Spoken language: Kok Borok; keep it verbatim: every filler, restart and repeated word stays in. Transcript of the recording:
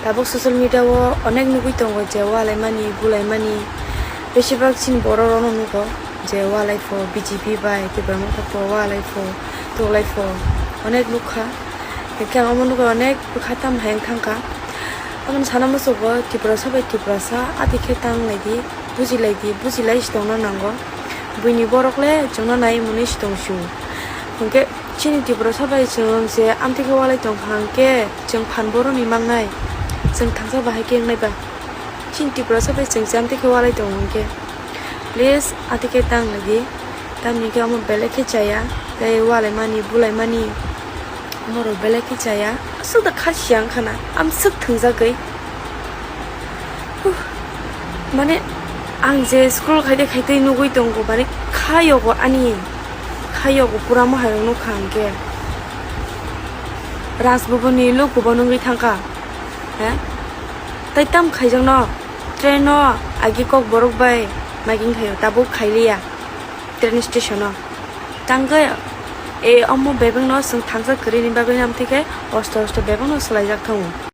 Tabuk social media o onek nugwi tongo je walaimani, bulaimani. Besibak chini borok rokno nugo je walaipho B J P bai, Tipra Motha pho walaipho, tuklaipho. Onek nukha. Hwnkhe ang omo nugwi onek bwkha tam hai wng thangkha. Aboni sana muchungo Tiprasa bai Tiprasa ati khe tang lai di, buji lai di, buji lai si tongna nango. Buini borok le chwngno nai mwnwi si tong sio. Hwnkhe chini Tiprasa bai chwng je amtwi khe walai tong kha hwnkhe chwng phan boroni mangnai. Chwng thangsa bahai khe wngnai ba. Chini Tiprasa bai chwng je amtwi khe walai tongo hwnkhe. Please, ati khe tang lai di. Tamni khe omo belai khe chaya. Tei walaimani, bulaimani. Omorok belai khe chaya. Aswk da kha siyang khana. Amswk thwngjagwi. Huh. Mane, ang je scroll khaite khaite nugwi tongo. Mane, kha yogo ani. Kha yogo pura mohai rok nukha hwnkhe. Rajbhabonni logo bo nungwi thangkha. He? Tai tam khaijakno? Train o agi kok borok bai miking khaio, tabuk khailiya train station o. Tangkhe, e, omo bebak no chwng thangsa kwrwini bagwi namtwi khe osto osto bebak no swlaijak thango.